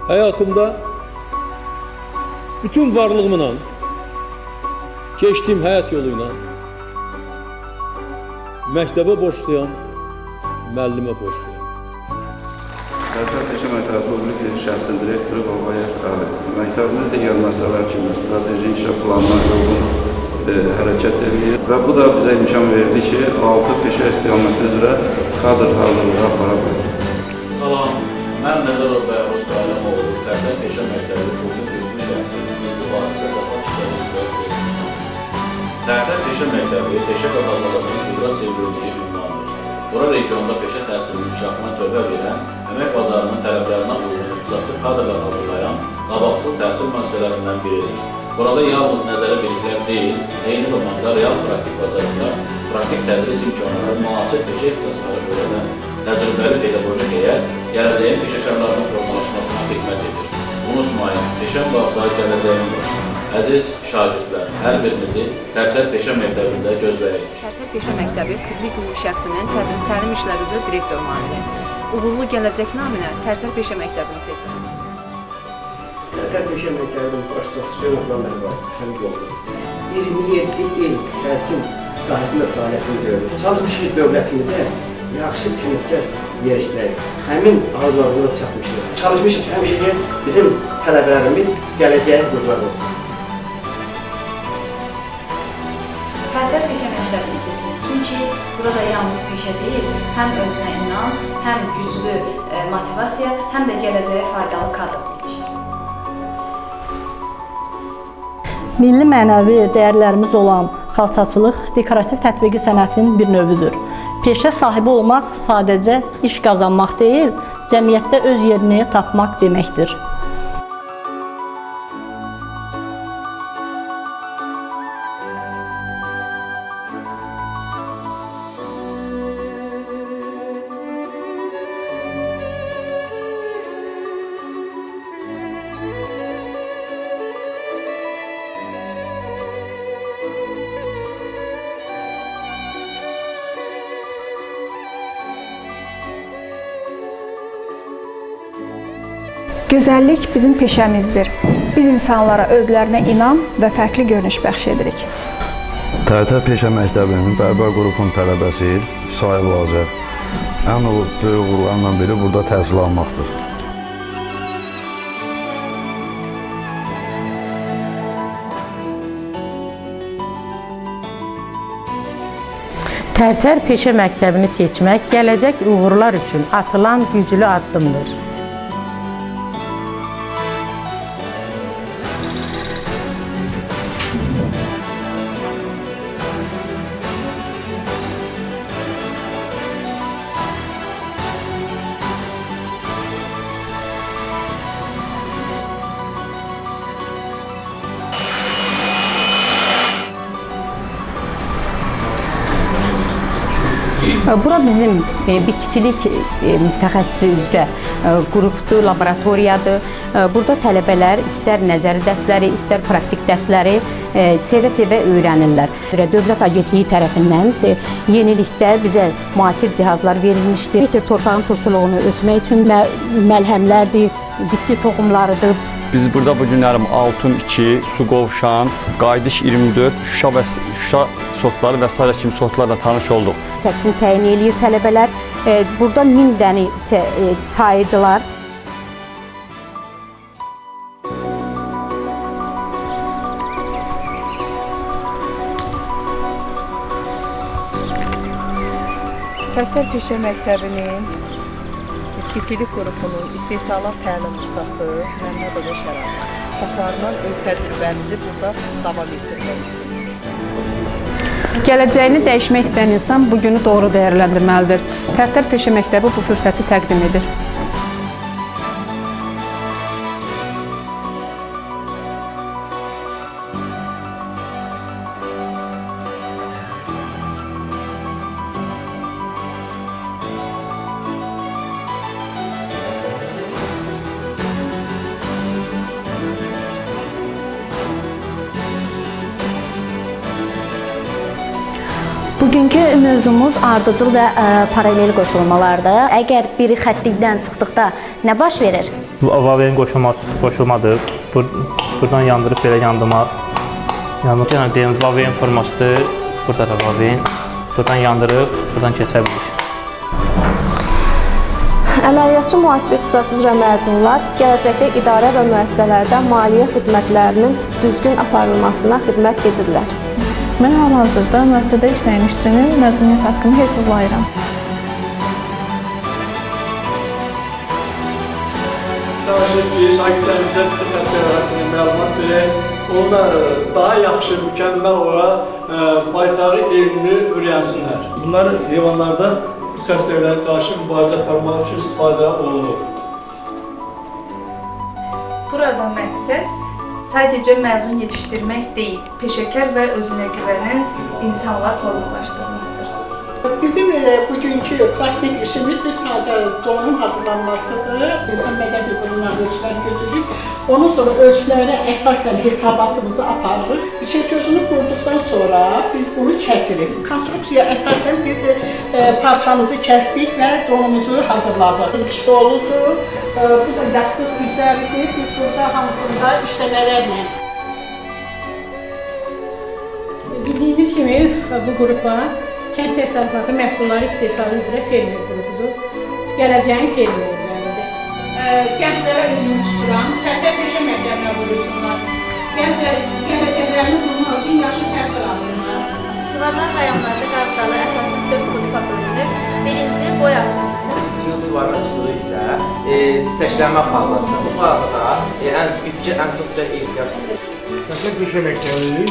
Həyatımda bütün varlığımla, keçdiyim həyat yolu ilə məktəbə borcluyam, müəllimə borcluyam. Tərtər Peşə Məktəbi Publik Şəxsin direktoru Babayev Əli. Məktəbimiz digər məsələlər kimi strateji inkişaf planına uyğun hərəkət edir və bu da bizə imkan verdi ki, 6 peşə istiqaməti üzrə kadr hazırlığı apara bilir. Salam, mən Nəzərov Bəhruz Bayramoğlu, Tərtər Peşə Məktəbi Publik Hüquqi Şəxsinin İnzibati Təsərrüfat İşləri üzrə direktoru. Tərtər Peşə Məktəbi peşə və bazalığının uğura çevrildiyi ünvandır. Bura regionda peşə təhsilinin inkişafına töhfə verən, əmək bazarının tələblərinə uyğun ixtisaslı kadrlar hazırlayan qabaqcıl təhsil müəssisələrindən biridir. Burada yalnız nəzəri biliklər deyil, eyni zamanda real praktik bacarıqlar, praktik tədris imkanları, müasir peşə ixtisasları öyrədən təcrübəli pedaqoji heyət gələcəyin peşəkarlarının formalaşmasına xidmət edir. Unutmayın, peşən varsa gələcəyin var. Əziz şagirdlər, hər birinizi Tərtər Peşə Məktəbində gözləyirik. Tərtər Peşə Məktəbi Publik Hüquqi Şəxsinin tədris təlim işləri üzrə direktor müavini. Uğurlu gələcək naminə Tərtər Peşə Məktəbini seçin. Tərtər Peşə Məktəbinin başçısı Hüseynov Həmidoğlu 27 il təhsil sahəsində fəaliyyətini görür. Çalışmışıq dövlətimizə yaxşı sənətkar yerişdirək. Həmin arzularımıza çatmışıq. Çalışmışıq həmişə ki, bizim tələbələrimiz gələcəyin qurlar olsun. Tərtər Peşə Məktəbini seçin. Çünki burada yalnız peşə deyil, həm özünə inam, həm güclü motivasiya, həm də gələcəyə faydalı kadr yetişir. Milli mənəvi dəyərlərimiz olan xalçaçılıq dekorativ tətbiqi sənətin bir növüdür. Peşə sahibi olmaq sadəcə iş qazanmaq deyil, cəmiyyətdə öz yerini tapmaq deməkdir. Gözəllik bizim peşəmizdir. Biz insanlara özlərinə inam və fərqli görünüş bəxş edirik. Tərtər Peşə Məktəbinin bərbər qrupunun tələbəsi Sahib Azər. Ən böyük uğurlarından biri burada təhsil almaqdır. Tərtər Peşə Məktəbini seçmək gələcək uğurlar üçün atılan güclü addımdır. Bura bizim bitkiçilik mütəxəssisi üzrə qrupdur, laboratoriyadır. Burada tələbələr istər nəzəri dərsləri, istər praktik dərsləri sevə-sevə öyrənirlər. Dövlət Agentliyi tərəfindən yenilikdə bizə müasir cihazlar verilmişdir. Metr torpağın turşuluğunu ölçmək üçün məlhəmlərdir, bitki toxumlarıdır. Biz burada bu günlərim Altun 2, Su Qovşan, Qayıdış 24, Şuşa və Şuşa sortları və sairə kimi sortlarla tanış olduq. Çəkisini təyin eləyir tələbələr. Burada 1000 dənə çaydılar. Tərtər Peşə Məktəbinin Bitkiçilik qrupunun istehsalat təlim ustası Məmmədova Şərafa. Uşaqlarla öz təcrübəmizi burada davam etdirmək istəyirik. Gələcəyini dəyişmək istəyən insan bugünü doğru dəyərləndirməlidir. Tərtər Peşə Məktəbi bu fürsəti təqdim edir. Bugünkü mövzumuz ardıcıl və paralel qoşulmalardır. Əgər biri xəttlikdən çıxdıqda nə baş verir? Vaverin qoşulmadır. Buradan yandırıb belə yandırmaq. Yəni deyim, Vaverin formasıdır. Burada da Vaverin. Buradan yandırıb, buradan keçə bilir. Əməliyyatçı mühasibə ixtisası üzrə məzunlar gələcəkdə idarə və müəssisələrdə maliyyə xidmətlərinin düzgün aparılmasına xidmət edirlər. Mən hal-hazırda müəssisədə işləyən işçinin məzuniyyət haqqını hesablayıram. Çalışır ki, şagirdlərimizə bütün xəstələr haqqında məlumat verək, onlar daha yaxşı, mükəmməl olaraq baytarı elmini öyrənsinlər. Bunlar heyvanlarda bu xəstələrə qarşı mübarizə aparmaq üçün istifadə olunur. Burada məqsəd sadəcə məzun yetişdirmək deyil, peşəkar və özünə güvənən insanlar formalaşdırmaqdır. Bizim bugünkü praktik işimizdir, sadə donun hazırlanmasıdır. İnsan bədən qurumlarına ölçülər götürürük. Ondan sonra ölçülərə əsasən hesabatımızı aparırıq. Çerközünü qurduqdan sonra biz bunu kəsirik. Konstruksiyaya əsasən biz parçamızı kəsdik və donumuzu hazırladıq. Stoludur, bu da yastıq üzəridir. Biz burada hamısında işləmələrlə. Bildiyimiz kimi bu qrupa kənd təsərrüfatı məhsulları istehsalı üzrə fermer qrupudur. Gələcəyin fermerləridir. Gənclərə üzümü tuturam, Tərtər Peşə Məktəbinə buyursunlar. Gələcəklərini qurmaq üçün yaxşı təhsil alsınlar. Suvarılan rayonlarda Qarabağda əsasən 4 qrupa bölünür. Birincisi boy artışı üçün. Bitkinin suvarıcılığı isə çiçəklənmə fazasıdır. Bu fazada bitki ən çox suya ehtiyac duyur. Tərtər Peşə Məktəbi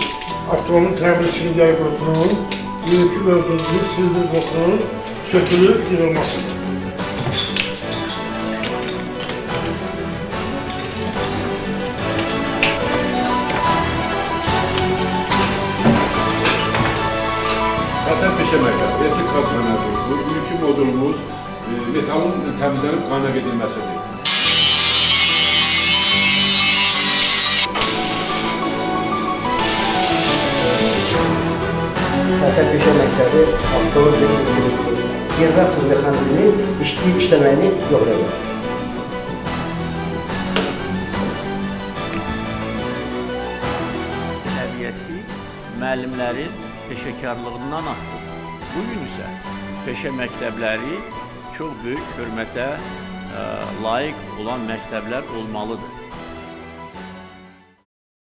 avtomobil təmir işçilikləri qrupunun bugünkü mövzumuzun silver blokunun sökülüb yığılmasıdır. Tərtər Peşə Məktəbi, elektrik qaz qrupu, bugünkü modulumuz metalın təmizlənib qaynaq edilməsidir. Tərtər Peşə Məktəbi avtomobil generator mexanizminin işləyib işləməyini yoxlayır. Səviyyəsi müəllimlərin peşəkarlığından asılıdır. Bugün isə peşə məktəbləri çox böyük hörmətə layiq olan məktəblər olmalıdır.